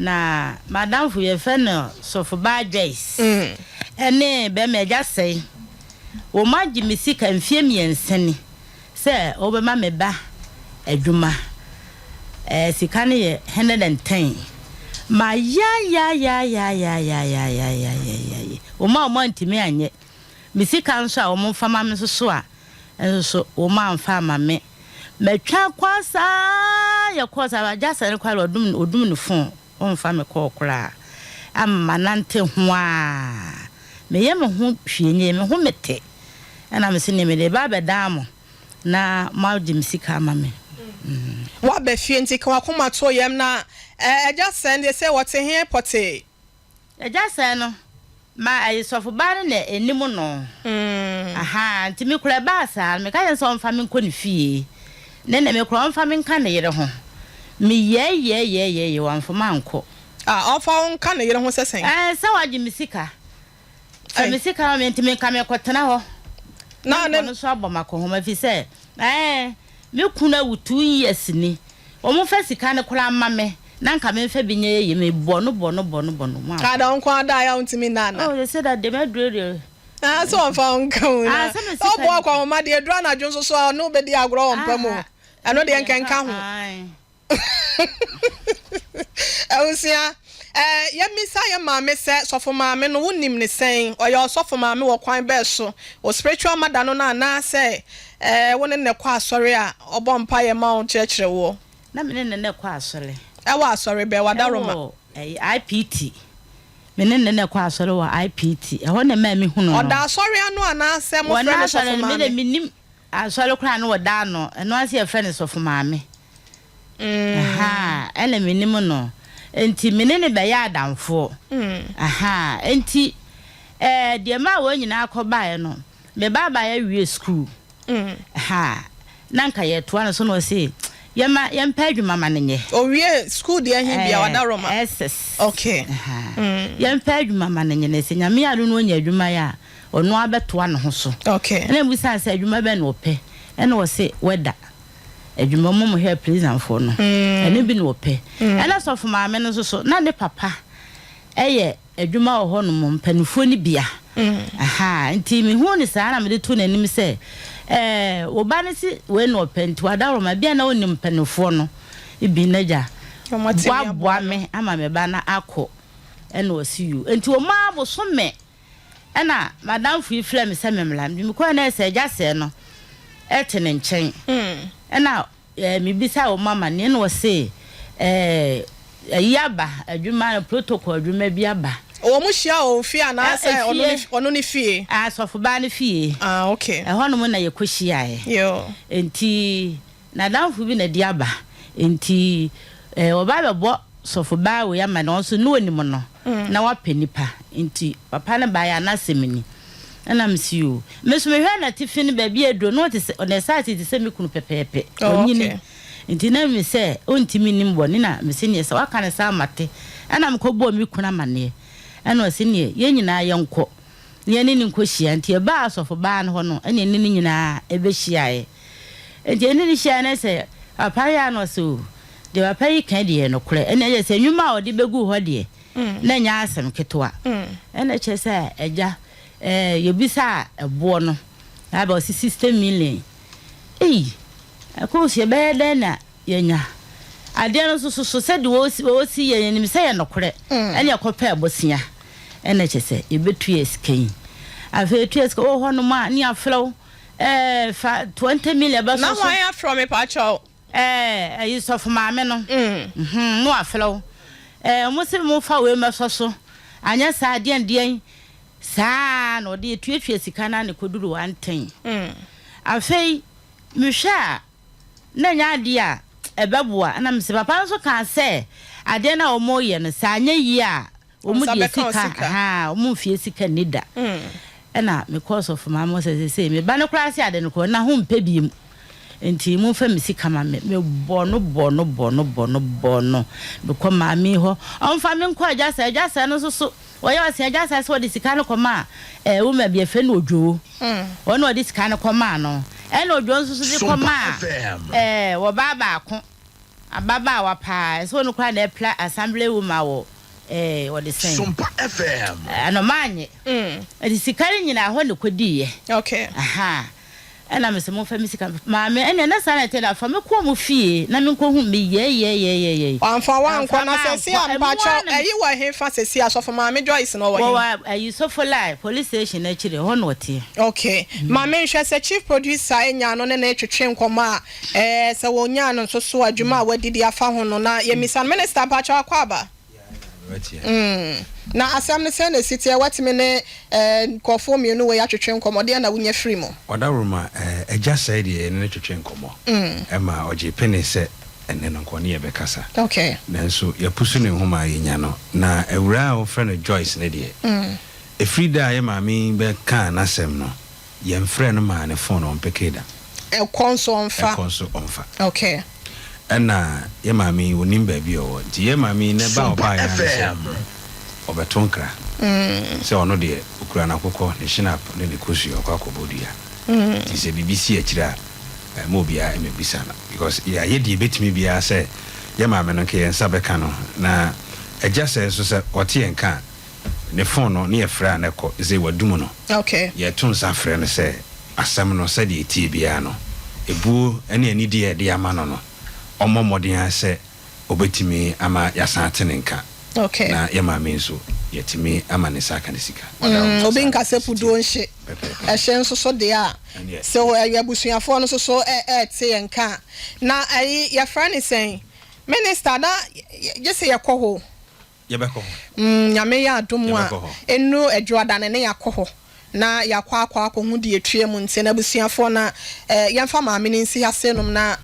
Na m'adamfo yɛfrɛ no Sɔfobaa Joyce ɛne bɛrima Agya Sɛe. Wɔn agye me sika mfie mmiɛnsa ni sɛ wɔbɛma me ba adwuma. Ɛɛ sika no yɛ 110. Mayayayayayayayayayayayay. Wɔn a wɔn antumi anyɛ. Me sika nso a wɔn fa ma me nso so a nso so wɔn amfa ama me. Matwa kwan saa yɛkɔɔ saa Agya Sɛe no koraa deɛ ɔdum ne phone. Ɔmfa me kɔɔ koraa ama manante ho aa. Meyɛ me ho hwee nyɛ me ho mete. Ɛna mese neɛ mede reba abɛdan mo na moagye me sika ama me. Woaba fie nti ka w'akoma to yam na Agya Sɛn deɛ sɛ wɔte he pɔtee? Agya Sɛn no, Ma ɛyɛ sɔfobaa no na ɛnim no. Ahaa, nti me koraa ɛbaa saa no, meka kyerɛɛ no sɛ ɔmfa me nkɔ ne fie. Ne nɛ me koraa ɔmfa me nka ne yere ho. Meyɛɛyɛɛyɛɛyɛɛ, wamfa me ankɔ. Ah, ɔmfa wo nka ne yere ho sɛ sɛn? Ɛɛ, sɛ wagye me sika. Fa me sika ma me nti me nka mekɔtena hɔ. Na ɔno nso abɔ m'akɔnhoma ɛfiri sɛ, ɛɛ. Me kunu awu 2 years ni. Wɔn fa sika no koraa mma me na nka me nfa bi nyɛ yie me bɔ no bɔ no bɔ no bɔ no wɔn amfa. Ada wo nko ara da a yɛ a wontumi nna ana? Oh sese da deɛ maduro deɛ. Ah sɛ wɔnfa wo nka ho na Ah sɛ me sika ɔbɔ akɔnhoma deɛ aduru anadwo nso so a ɔne wo bɛdi agorɔ wɔ mpa mu o Aha ɛno ɛno deɛ deɛ nka nka nka ho. ae. Abusua, eh, yɛmmisa yɛn maame sɛ, Sɔfo maame no, wonim no sɛn? Ɔyɛ ɔsɔfo maame wɔ kwan bɛn so? Wo spiritual mother no no anaasɛ eh, wo ne no na ɛkɔ asɔre a ɔbɔ mpaeɛ ma wo kyerɛkyerɛ woɔ? Na me ne no na ɛkɔ asɔre. Ɛwɔ asɔre bɛn? Wadaroma? Ɛwɔ ɛyi, IPT. Me ne no na ɛkɔ asɔre wɔ IPT. Ɛhɔ na ɛmaa mehunuu no. Ɔda asɔre ano anaasɛ Wɔnna mofrɛ no asɔre sɔfo no, me deɛ maame? mennim Asɔre koraa no wɔda ano, ɛno ara sɛ yɛfrɛ no sɔfo maame. Ahaa, ɛna menim no. Enti me ne no bɛyɛɛ adamfoɔ. Ahaa, enti ɛɛ deɛ ɛmaa wɔn nyinaa kɔbaeɛ no, me ba baeɛ wie sukuu. Ahaa, na nka yɛtoa no so na ɔse yɛma yɛmpɛ adwuma ma no nyɛ. Owie sukuu deɛ he bia Ɛɛ, wada Roma? SS. Okay. Ahaa, yɛmpɛ adwuma ma no nyɛ na sɛ Nyame yɛ adom na ɔnya adwuma yɛ a, ɔno ara bɛtoa ne ho so. Ɛna mebisaa no sɛ adwuma bɛn na ɔpɛ, ɛna ɔse wɛda adwuma, ɔmo mo hwɛ prisonfoɔ no, ɛno bi na ɔpɛ. Ɛna sɔfo maame no nso so, na ne papa ɛyɛ adwuma wɔ hɔ nom, mpaninfoɔ no bia. Ahaa, nti mehuu no saa na mede too n'anim sɛ, ɛɛ, wo ba no se wei na ɔpɛ, nti wadaworoma, ebia na ɔnim mpaninfoɔ no bi, n'agya waboa me ama me ba no akɔ, ɛna ɔse yoo. Nti ɔmo ara bosome Ɛna m'adamfo yi frɛɛ me sɛ memmra. Nti mekɔe na ɛsɛ agya sɛɛ no te ne nkyɛn. Ɛna mebisaa wɔn amanneɛ na wɔse ayi aba, adwuma no, protocol adwuma bi aba. Wɔn hyia wɔ wo fie anaasɛ ɔno ne fie? Asɔfobaa no fie. Ah, okay. Ɛhɔnom na yɛkɔhyiaeɛ. Yoo. Nti N'adamfo bi na ɛde aba, enti wɔba abɛbɔ sɔfobaa wei ama no, ɔno nso na ɔnim no, na wapɛ nipa, nti papa no baeɛ a n'asɛm ni. Ɛna mese yoo. Me nso mehwɛɛ n'atifi no baabi a aduro no, ɔte sɛ, ne size te sɛ me kunu pɛpɛɛpɛ, ɔnyini, nti na me sɛ ɔntumi nnim bɔne, na mese neɛ sɛ waka no saa mate. Ɛna mekɔbɔɔ me kunu amaneɛ, ɛna ɔse neɛ yɛn nyinaa yɛnkɔ na yɛne no nkɔhyia, nti yɛbaa asɔfobaa no hɔ no ɛna yɛne no nyinaa bɛhyiaeɛ. Enti ɛne no hyiae na sɛ papa yɛ a na ɔse o, deɛ papa yi ka deɛ ɛyɛ nokorɛ. Ɛnna ɛyɛ sɛ nnwuma a ɔde bɛguu hɔ deɛ, na ɛnyɛ asɛm ketewa. Ɛnna kyerɛ sɛ agya, ɛɛ, yɛbisaa ɛboɔ no, na aba ɔse 60 million. Ei, Akoosi, ɛbɛyɛ dɛn na yɛanya? Adeɛ no nso soso sɛdeɛ wɔsi, wɔsi yɛ, yɛnim sɛ ɛyɛ nokorɛ. Ɛnna yɛkɔpɛɛ bosea, ɛnna kyerɛ sɛ yɛbɛtua sika yi. Afei yɛtua sika, wɔ hɔnom a, ne yɛafrɛ wo. Ɛɛ fa 20 million bɛsɔ so. Na hwan afrɛ wo mepakyɛw? Ɛɛ ɛyi sɔfo maame no. Mm. No afrɛ wo. Ɛɛ ɔmo se mo fa wei mɛsɔ so. Anyɛ saa deɛn deɛn. Saa na ɔde etuatua sika no na ekoduru 110. Mm. Afei mehwɛ a na ɛnyɛ adeɛ a ɛbɛboa. Ɛna mese papa no nso kaa sɛ adeɛ no a wɔreyɛ no sɛ anyɛ yie a wɔn deɛ sika ahaa wɔn mfie sika nni da. Ɛna mekɔɔ sɔfo maame hɔ sɛ seesei me ba no koraa se ade no korɔ na ho mpɛ biem nti momfa me sika ma me. Mebɔ no bɔ no bɔ no bɔ no bɔ no. Mekɔ maame yi hɔ ɔmfa me nkɔ agya sɛ agya sɛ no nso so Wɔyɛ ɔse agya saa sɛ ɔde sika no kɔmaa ɛɛ woman bi yɛfrɛ no Odwoo. Ɔno na ɔde sika no kɔmaa no. Ɛna Odwoo nso so de kɔmaa ɛɛ ɔbaa baako. Ababaawa paa, ɛsɛ ɔno koraa na ɛpla assembly woman wɔ ɛɛ wɔde sɛn. Sompa FM. Ɛna ɔmo anyɛ. Ɛti sika no nyinaa hɔ na ɛkɔdiiɛ. Ahaa. Ɛna mese momfa me sika maame ɛnneɛ na saa na ɛteɛ da fa me kɔ ɔmo fie na menkɔhu meyɛɛyɛɛyɛɛyɛɛ. Wamfa wo Amfa ankɔ na sɛsi mankɔ a ɛmu ara mpakyɛw na ɛyi wɔ he fa sɛsi a sɔfo maame Joyce no ɔwɔ he? Wɔwɔ ayi Sofolai police station no akyire hɔ na ɔteɛ. Ok ma menhwɛ sɛ chief producer nya no ne no retwetwe nkɔmmɔ a ɛɛ sɛ wɔnyaa no nso so a dwuma a wadi de afa ho no na yɛmmisa no. Minister mpakyɛw akɔ aba? Mm. Na asɛm no sɛn na ɛsi teɛ? Woatumi ne eh, nkurɔfoɔ mmienu wei atwetwe nkɔmmɔ, deɛn na wonya firi mu? Ɔdawuroma, eh, Agya Sɛe deɛ yɛne no twetwe nkɔmmɔ ma ɔgye pene sɛ ɛnnɛ no nka ɔne yɛn bɛkasa. Nanso yɛapusu ne nhoma a yɛnya no, na awuraa a wɔfrɛ no Joyce no deɛ, ɛfiri da a yɛn maame yi bɛkaa n'asɛm no, Yɛnfrɛɛ no maa ne phone ɔmpekee da. Ɛkɔ nso ɔnfa. Ɛkɔ nso ɔnfa. Okay. Ɛna yɛ maame yi ɔnim baabi a ɔwɔ nti yɛ maame yi nɛ ba a ɔbaeɛ ara ne sɛ ɔbɛto nkra sɛ ɔno deɛ ɔkura n'akokɔ, ne shinap ne ne kosua ɔkɔ akɔbɔ dua nti sɛ biribi si akyire a mma obiara mmɛbisa no because yɛayɛ deɛ yɛbɛtumi biara sɛ yɛ maame no nka yɛn nsa bɛka no na agya sɛ nso sɛ ɔte yɛn nka a Ne phone no ne yɛfrɛ a na ɛkɔ sɛ wadum no. Yɛto nsa frɛ no sɛ asɛm no sɛdeɛ ɛteɛ biara no, ɛbuo ne anidie a yɛde ama no no, ɔmmɔ mmɔden ara sɛ ɔbɛtumi ama yɛasan ate ne nka na yɛn maame nso yɛatumi ama ne nsa aka ne sika. Wada wo Obi nsa nka sɛ si puduo tie. nhye Pɛpɛɛpɛ. ɛhye nso so deɛ a, Ɛnneɛ. sɛ ɛyɛ abusuafoɔ no nso so ɛrete yɛn nka a, na ɛyi yɛfrɛ no sɛn? Minister, na gye sɛ yɛkɔ hɔ o. Yɛbɛkɔ hɔ. Mm, Nyame yɛ adom a, Yɛbɛkɔ hɔ. ɛnnuru Adwoada no ne yɛakɔ hɔ na yɛakɔ akɔ akɔhu deɛ ɛtua mu nti no abusuafoɔ na eh, yɛmfa maame no nsi ha sei nom na.